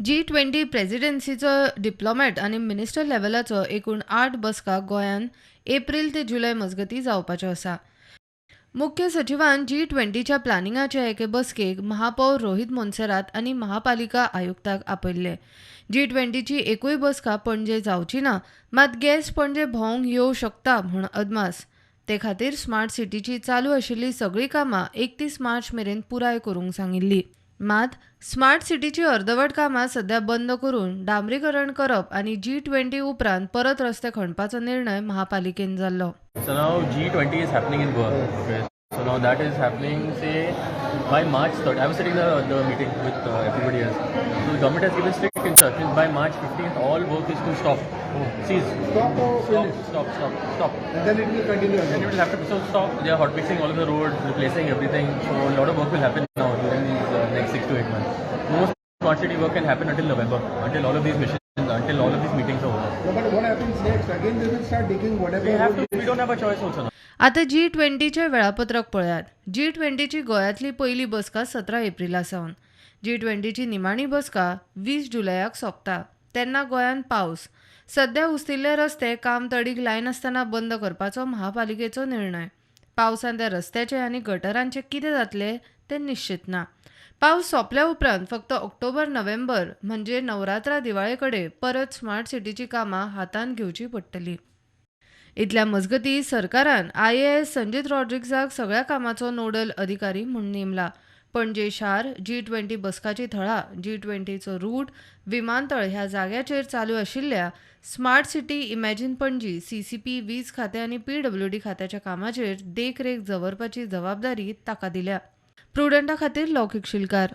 G20 प्रेसिडेन्सीचो diplomat आनी minister लेव्हलाचो एकूण 8 बसका गोंयांत एप्रील ते जुलय मजगतीं जावपाच्यो आसा. मुख्य सचिवान जी20च्या प्लॅनिंगाचे एके बसकेक महापौर रोहित मोन्सेरात आनी महापालिका आयुक्ताक आपयल्ले. जी20ची एकूय बसका पणजे जावची ना, मात गेस्ट पणजे भोंवंक येवं शकता म्हूण अदमास. ते खातीर स्मार्ट सिटीची चालू आशिल्ली सगळीं कामां 31 मार्च मेरेन पुराय करूंक सांगिल्ली. मात स्मार्ट सिटीची अर्दवट कामां सध्या बंद करून डांबरीकरण करप आनी जी20 उपरांत परत रस्ते खणपाचो निर्णय महापालिकेन जाल्लो. So now G20 is happening in Goa. Okay. So now that is happening, say, by March 3rd. I was sitting the meeting with everybody else. So the government has given strict instructions by March 15th, all work is to stop. Oh. Cease. Stop or Stop, finish? Stop, stop, stop. And then it will continue Then again. it will have to so stop. They are hot mixing all of the roads, replacing everything. So a lot of work will happen now during these next 6 to 8 months. No smart city work can happen until November, until all of these missions, until all of these meetings are over. No, but what happens next? Again, they will start digging whatever. We have to. road We don't have a choice also now. आता जी20चें वेळापत्रक पळयात. जी20ची गोंयांतली पयली बसका 17 Aprilia सावन, जी20ची निमाणी बसका 20 जुलयाक सोंपता. तेन्ना गोंयांत पावस. सध्या उस्तिल्ले रस्ते काम तडीक लायनासतना बंद करपाचो महापालिकेचो निर्णय. पावसान त्या रस्त्याचें आनी गटरांचें कितें जातलें तें निश्चित ना. पावस सोंपल्या उपरांत फक्त ऑक्टोबर नोव्हेंबर म्हणजे नवरात्रा दिवाळे कडेन परत स्मार्ट सिटीची कामां हातांत घेवची पडटली. इतल्या मजगतीं सरकारान आयएएस संजीत रॉड्रिग्साक सगळ्या कामाचो नोडल अधिकारी म्हूण नेमला. पणजे शार, जी20 बसकाची थळां, जी20चो रूट, विमानतळ ह्या जाग्याचेर चालू आशिल्ल्या smart city imagine Panaji, CCP, वीज खातें आनी पीडब्ल्यूडी खात्याच्या कामाचेर देखरेख दवरपाची जबाबदारी ताका दिल्या. प्रुडंटा खातीर लौकीक शिलकार.